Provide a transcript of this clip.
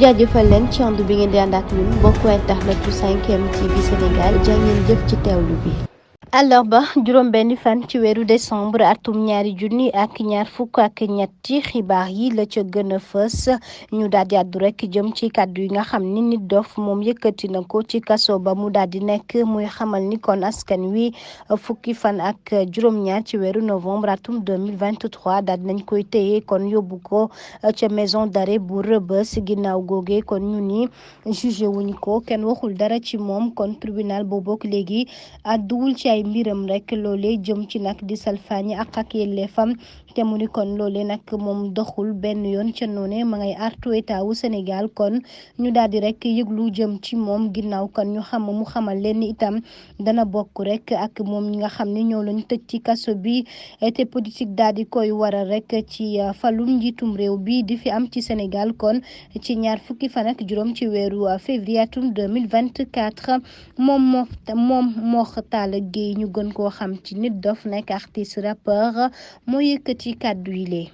jaajëfal leen ci ànd bi ngeen di ànd ak ñun mbokku internet yu 5M TV Sénégal jaa ngeen jëf ci teewlu bi. àllarba juróom-benni fan ci weeru décembre atum ñaari junni ak ñaar fukk ak ñetti xibaar yi la ca gën a fës ñu daal di àddu rek jëm ci kàddu yi nga xam ni nit dof moom yëkkati na ko ci kaso ba mu daal di nekk muy xamal ni kon askan wi fukki fan ak juróom-ñaar ci weeru novembre atum 2023 daal nañ koy téye kon yóbbu ko ca maison d'arrêt bu Rebeuss ginnaaw googe kon ñu ni jugé wuñ ko kenn waxul dara ci moom kon tribunal boobu ak léegi àdduwul ci ay mbiram rek loolee jëm ci nag di salfaañi ak yelleefam te mu ni kon loolee nag moom doxul benn yoon ca noone ma ngay artu état wu Sénégal kon ñu daal di rek yëglu jëm ci moom ginnaaw kon ñu mu xamal leen ni itam dana bokk rek ak moom ñi nga xam ne ñoo lañu tëj ci kaso bi te politique daal di koy waral rek ci falum njiitum réew bi di fi am ci Sénégal kon ci ñaar fukki fan ak juróom ci weeru février atum 2024 moom Talla Gueye ñu gën koo xam ci Nit Doff nekk artiste rappeur moo yëkkati kàddu yi lee